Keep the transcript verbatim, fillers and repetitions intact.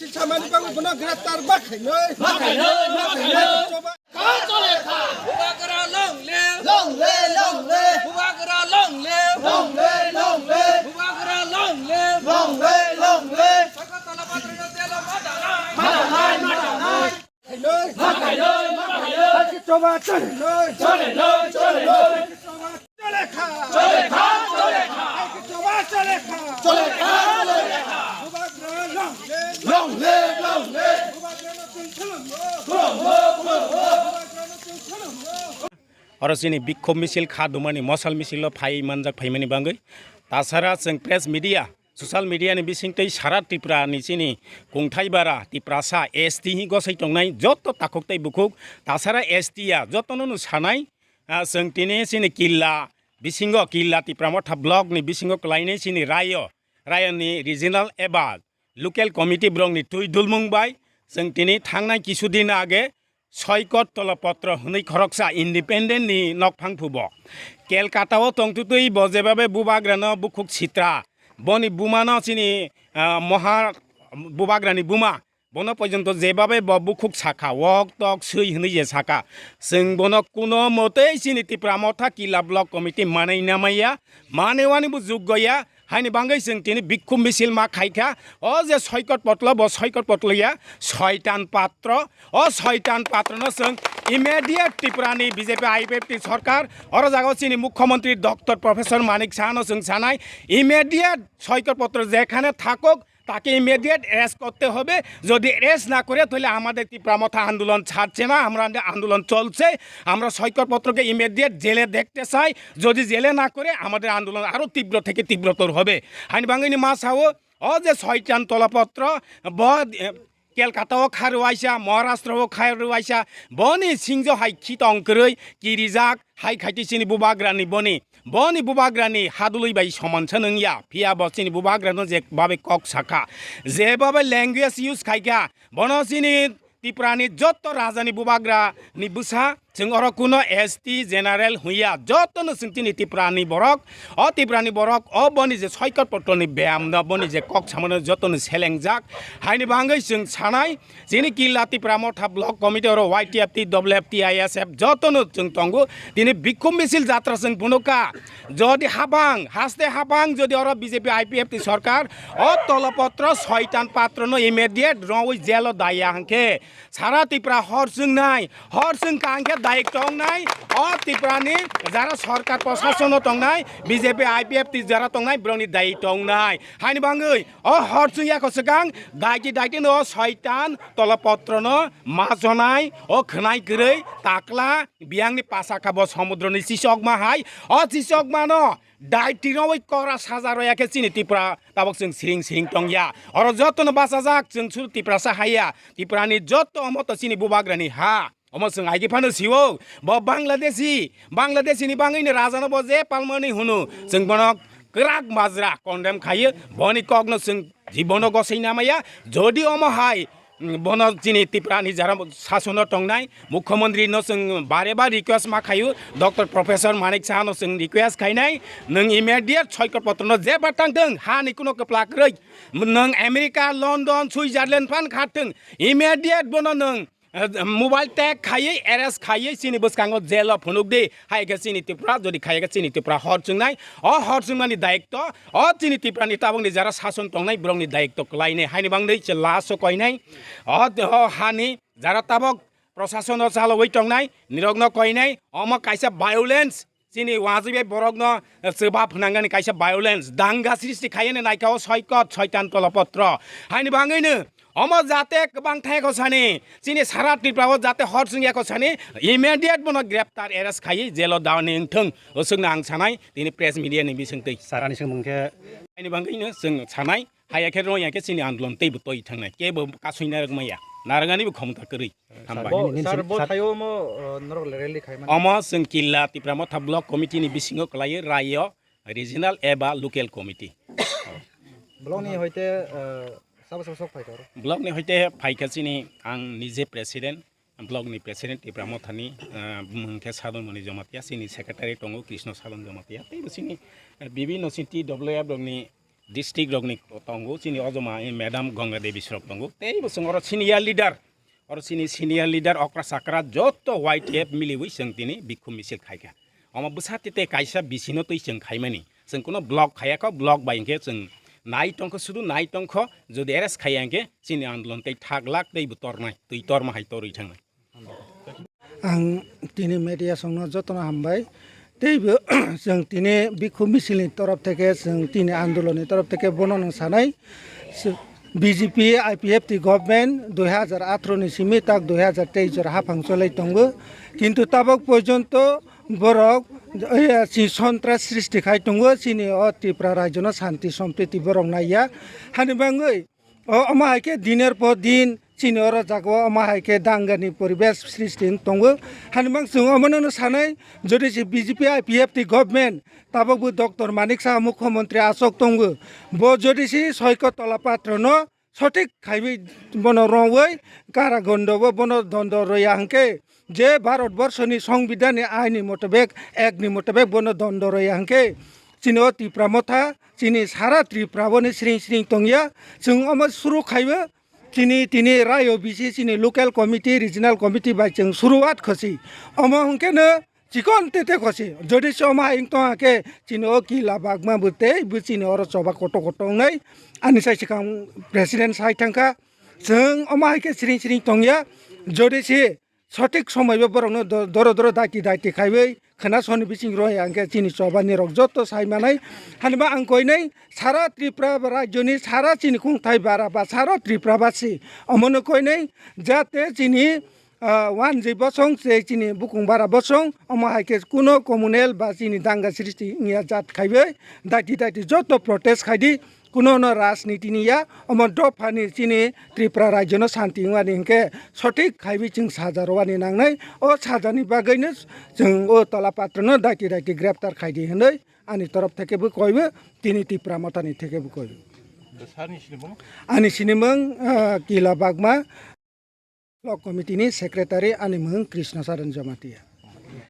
Samani bagwi bono graftar ma khainoi. Ma khainoi, ma khainoi. Bubagra long live! Long live, long live! Bubagra long live! Long live, long live! Bubagra long live! Long live, long live! Sakatala Patrino jelo ma danai! Ma danai, ma danai! Khainoi! Ma khainoi, ma khainoi! Sakitoma chole noi! Chole noi, chole noi! Sakitoma chole kha! Chole kha, chole kha! Sakitoma chole kha! Chole kha, chole kha! Bubagra long live! Long live, long live! Bubagrano chwng khulumgo! Khulumgo, khulumgo! Bubagrano chwng khulumgo! Oro chini bikhub misil kha dumani mosal misil o phai manjak phaimani bangwi. Tasara chwng press media, social media ni bisingtwi sara Tripura ni chini kungthai bara Tiprasa S T hi gosai tongnai joto takhuk tei bukhuk tasara S T ya jotono no sanai, ah, chwng tini chini Killa bisingo, Killa Tipra Motha block ni bisingo kwlainai chini Rayo, Rayo ni regional eba local committee borok ni twi dulmung bai chwng tini thangnai kisu din age Soikot Tolopotro hwnwi khoroksa independent ni nokphang phubo Kolkata o tongtutwi bo jebabe bubagrano bukhuk sitra, boni bumano chini, ah, moha bubagrani buma, bono pojonto jebabe bo bukhuk sakha, wok tok swi hwnwi je sakha. Chwng bono kuno motei chini Tipra Motha Killa Block Committee manwi namaiya, manewani bo juggo ya, haini bangwi chwng tini bikhub misil ma khaikha. O je Soikot Potlo, bo Soikot Potlo ya, Soitan Patro. O Soitan Patrono chwng immediate Tripura ni B J P I P F T sorkar, oro jaga o chini Mukhyamantri Doctor Professor Manik Sahano chwng sanai, immediate Soikot Potro jekhane thakok, তাকে immediate arrest করতে হবে। যদি অ্যারেস্ট না করে, তাহলে আমাদের তীব্র মথা আন্দোলন ছাড়ছে না, আমরা আন্দোলন চলছে। আমরা সৈকত পত্রকে ইমিডিয়েট জেলে দেখতে চাই। যদি জেলে না করে, আমাদের আন্দোলন আরও তীব্র থেকে তীব্রতর হবে। Haini bangwi ni ma sao, o je Soitan Tolopotro, bo, eh, Kolkata o kha rwwaisa, Maharashtra o kha rwwaisa, boni singjo hai khitong kwrwi kirijak, hai khaiti chini bubagrani boni. Boni bubagrani hadului bai soman se nung ya, phiya bo chini bubagrano je babe kok sakha, je babe language use khaikha, bono chini Tiprani jotto rajani bubagrani bwsa, chwng oro kuno S T general huya, jottono chwng chini Tiprani borok, o Tiprani borok, o boni je Soikot Potroni beyamno, boni je kok samano jottono selengjak, haini bangwi chwng sanai, Chini Killa Tipra Motha Block Committee oro Y T F T, W F T, I S F jotono chwng tongo. Tini bikhum misil jatra chwng phunukha. Jodi habang, haste habang jodi oro B J P I P F T sorkar o Tolopotro Soitan Patrono immediate rongwi jelo daya hwnkhe sara Tipra hor chwngnai, hor chwng kangkhe dayik tongnai, o Tiprani jara sorkar prosasono tongnai, B J P I P F T jara tongnai, borokni dayik tongnai. Haini bangwi O hor chwng yakho swkang daiti daiti no Soitan Tolopotrono ma chonai, o khwnai kwrwi takla biyangni pasa kha bo somudroni chisokma hai. O chisokmano daiti rwi kora saja roya khe chini Tipra tabok chwng siring siring tongya. Oro jotono bachajak chwng suru Tiprasa haiya. Tiprani joto omo to chini bubagrani ha. Omo chwng aigi phano sio, bo Bangladeshi, Bangladeshi ni bangwi ni raja no bo je palmani hunu, chwng bono kwrak majra condemn khaio, boni kok no chwng jibono gosai namaya, jodi omo hai, mm, bono chini Tipra ni jara sasono tongnai, Mukhyamantri no chwng bare bar request ma khaio, Doctor Professor Manik Saha no chwng request khainai, nwng immediate Soikot Potro no je batang thwng, ha ni kuno kwplak rwi, nwng America, London, Switzerland phan kha thwng, immediate bono nwng Eh, mobile tag khaiwi arrest khaiwi chini bwskango jail o phunuk di. Hai khe chini Tripura, jodi khaiya khe chini Tripura hor chwngnai. O hor chwngmani dayikto, o chini Tripura ni tabuk ni jara sason tongnai borok ni dayikto kwlai nai. Haini bangwi se last o koinai. O, o hani jara tabuk prosason o chalowi tongnai, nirok no koinai. Omo kaisa violence. Chini uansuk bai borokno, eh, chwbap hwnangani kaisa violence, danga srishti khaiyani naikha o Soikot, Soitan Tolopotro. Haini bangwino omo jate kwbang thai kho sani, chini sara Tripura o jate hor chwngya kho sani, immediate bono greptar, arrest khaiwi jail o daoni wngthung. Oswkno ang sanai, tini press media ni bisingtwi. Sarani swngmung khe? Haini bangwino chwng sanai, haiya khe rwngya khe chini andolon teibo toi thangnai, kebo kasui narwk maya, narwknani bo khomota kwrwi. Hambai. Bo, Nini sir, sini bo sir. Thaio mo, uh, norok le rally khai mani. Omo chwng Killa Tipra Motha Block Committee ni bisingo kwlaiwi Rayo Regional eba Local Committee. Block ni hoite, uh, sabo sabo sok phaikha oro? Block ni hoite phaikha chini ang nije president, block ni president Tipra Motha ni, uh, bumung khe Sadon Moni Jamatia, chini secretary tongo Krishna Sadon Jamatia, tei bo chini, uh, bibinno chini T W F rok ni district rokni tongo, chini ojoma, eh, madam Ganga Devi srok tongo. Tei bo chwng oro senior leader, oro chini senior leader okra chakra joto Y T F miliwi chwng tini bikhum misil khaikha. Omo bwsa tete kaisa bisino twi chwng khaimani. Chwng kuno block khaya kho, block bai hwnkhe chwng nai tongkho, sudu nai tongkho, jodi arrest khaya hwnkhe chini andolon tei thak lak tei bo tornai, twi torma hai torwi thangnai. Ang tini media songno jotono hambai. Teibo chwng tini bikhum misilni torof theke, chwng tini andolonni torof theke bono nung sanai. B J P I P F T government dui hazar atharo ni simi tak dui hazar teis jora haphang cholai tongo. Kintu tabok porjonto borok, eh, si sontras srishti khai tongo. Chini o Tripura rajyono shanti sompriti borok naiya. Hani bangwi o, omo hai khe diner por din chini oro jagao omo hai khe dangani poribesh srishti wng tongo. Hani mang chwng omono no sanai, jodi se B J P I P F T government, tabok bo Doctor Manik Saha mukhyamantri achok tongo. Bo jodi se Soiko Tola Patrono sothik khaiwi bono rongwi karagondo bo bono dondo roya hwnkhe, je Bharat Borshoni Songbidanni aini motabek, ekni motabek bono dondo roya hwnkhe, chini o Tipra Motha, chini sara Tripura boni sring sring tongya. Chwng omo suru khaiwi, chini, tini rayo bisi chini local committee, regional committee bai chwng suruwat khosi. Omo hwnkhe no chikon tete khosi. Jodi se omo hai wng tongkha khe chini o Kila Bagma bo tei bo chini oro choba koto koto wngnai. Ani sai swkang president sai thangkha. Chwng omo hai khe sring sring tongya. Jodi se sothik somoi bo borokno do-, doro doro daiti daiti khaiwi khwna soni bising roi hwnkhe chini choba nirok joto sai manai. Hwnba ang koinai sara Tripura rajyoni sara chini khungthai bara ba sara Tripura basi omono koinai jate chini, ah, wanjwi bosong se chini bukung bara bosong omo hai khe kuno communal ba chini danga srishti wngya jat khaiwi daiti daiti joto protest khaidi. Kuno no rajniti ni ya, omo dophani chini Tripura rajyo no shanti wngmani hinkhe sothik khaiwi chwng saja rwani nangnai. O sajani bagwi no chwng o Tola Patro no daiti daiti greptar khaidi hinwi ani torof theke bo koibo, tini Tipra Mothani theke bo koibo. Ani sinimung, ah, Kila Bagma, Block Committee ni Secretary ani mung Krishna Charan Jamatia.